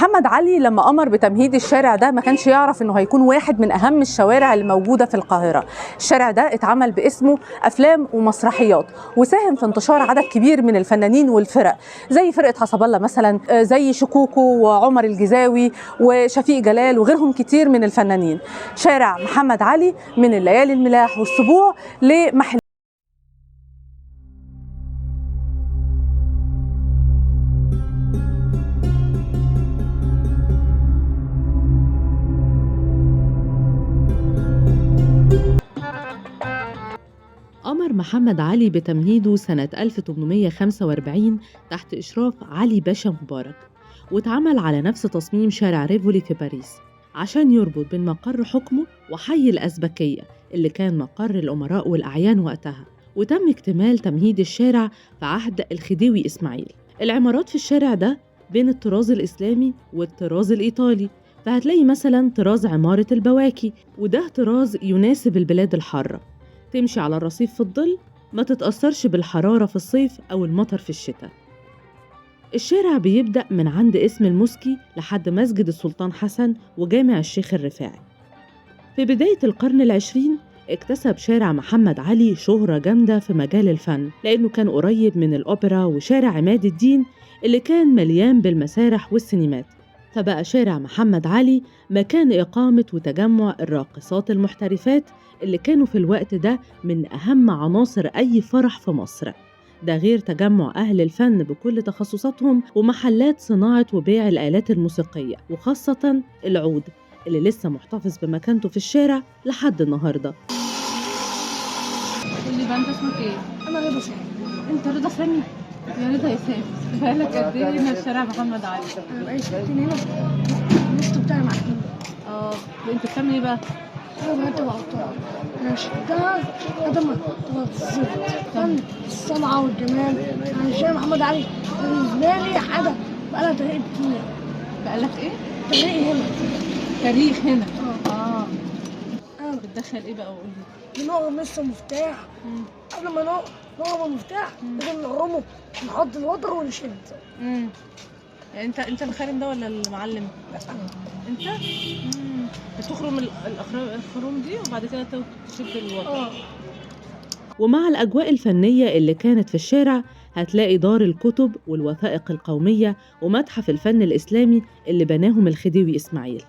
محمد علي لما أمر بتمهيد الشارع ده ما كانش يعرف إنه هيكون واحد من أهم الشوارع اللي موجودة في القاهرة. الشارع ده اتعمل باسمه أفلام ومسرحيات، وساهم في انتشار عدد كبير من الفنانين والفرق، زي فرقة حسب الله مثلا، زي شكوكو وعمر الجزاوي وشفيق جلال وغيرهم كتير من الفنانين. شارع محمد علي من الليالي الملاح والسبوع لمحل. أمر محمد علي بتمهيده سنة 1845 تحت إشراف علي باشا مبارك، واتعمل على نفس تصميم شارع ريفولي في باريس عشان يربط بين مقر حكمه وحي الأزبكية اللي كان مقر الأمراء والأعيان وقتها. وتم اكتمال تمهيد الشارع في عهد الخديوي إسماعيل. العمارات في الشارع ده بين الطراز الإسلامي والطراز الإيطالي، فهتلاقي مثلا طراز عمارة البواكي، وده طراز يناسب البلاد الحارة، تمشي على الرصيف في الظل ما تتأثرش بالحرارة في الصيف أو المطر في الشتاء. الشارع بيبدأ من عند اسم المسكي لحد مسجد السلطان حسن وجامع الشيخ الرفاعي. في بداية القرن العشرين اكتسب شارع محمد علي شهرة جامدة في مجال الفن، لأنه كان قريب من الأوبرا وشارع عماد الدين اللي كان مليان بالمسارح والسينمات. فبقى شارع محمد علي مكان إقامة وتجمع الراقصات المحترفات اللي كانوا في الوقت ده من أهم عناصر أي فرح في مصر، ده غير تجمع أهل الفن بكل تخصصاتهم ومحلات صناعة وبيع الآلات الموسيقية، وخاصة العود اللي لسه محتفظ بمكانته في الشارع لحد النهاردة. قولي بقى، انت اسمك ايه؟ انا رضا سامي. انت رضا سامي؟ يا رضا يا سامي، بقالك قد ايه هنا في شارع محمد علي؟ انا بقالي سنتين هنا، النت بتاعي معفن. اه، انت بتعمل ايه بقى؟ انا برتب على الطاقة، انا شدها لغاية ما تبقى بالظبط. فن الصنعة والجمال، يعني شارع محمد علي بالنسبة لي حاجة بقالها تاريخ كتير. بقالك ايه؟ تاريخ هنا. تاريخ هنا. اه. انا بتدخل ايه بقى وقول لي؟ بنقرم لسه مفتاح. قبل ما نقرم المفتاح لازم نقرمه، نحط الوتر ونشد. يعني انت الخارم ده ولا المعلم؟ لا انا. انت؟ بتخرم الخروم دي وبعد كده تشد الوتر. ومع الأجواء الفنية اللي كانت في الشارع هتلاقي دار الكتب والوثائق القومية ومتحف الفن الإسلامي اللي بناهم الخديوي إسماعيل.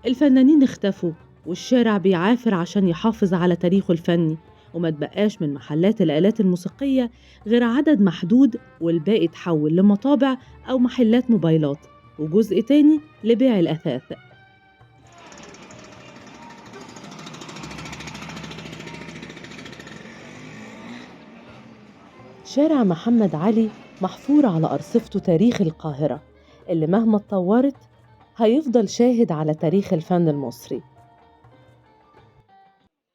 الفنانين اختفوا والشارع بيعافر عشان يحافظ على تاريخه الفني، وما تبقاش من محلات الآلات الموسيقية غير عدد محدود، والباقي تحول لمطابع أو محلات موبايلات، وجزء تاني لبيع الأثاث. شارع محمد علي محفور على أرصفته تاريخ القاهرة اللي مهما اتطورت هيفضل شاهد على تاريخ الفن المصري.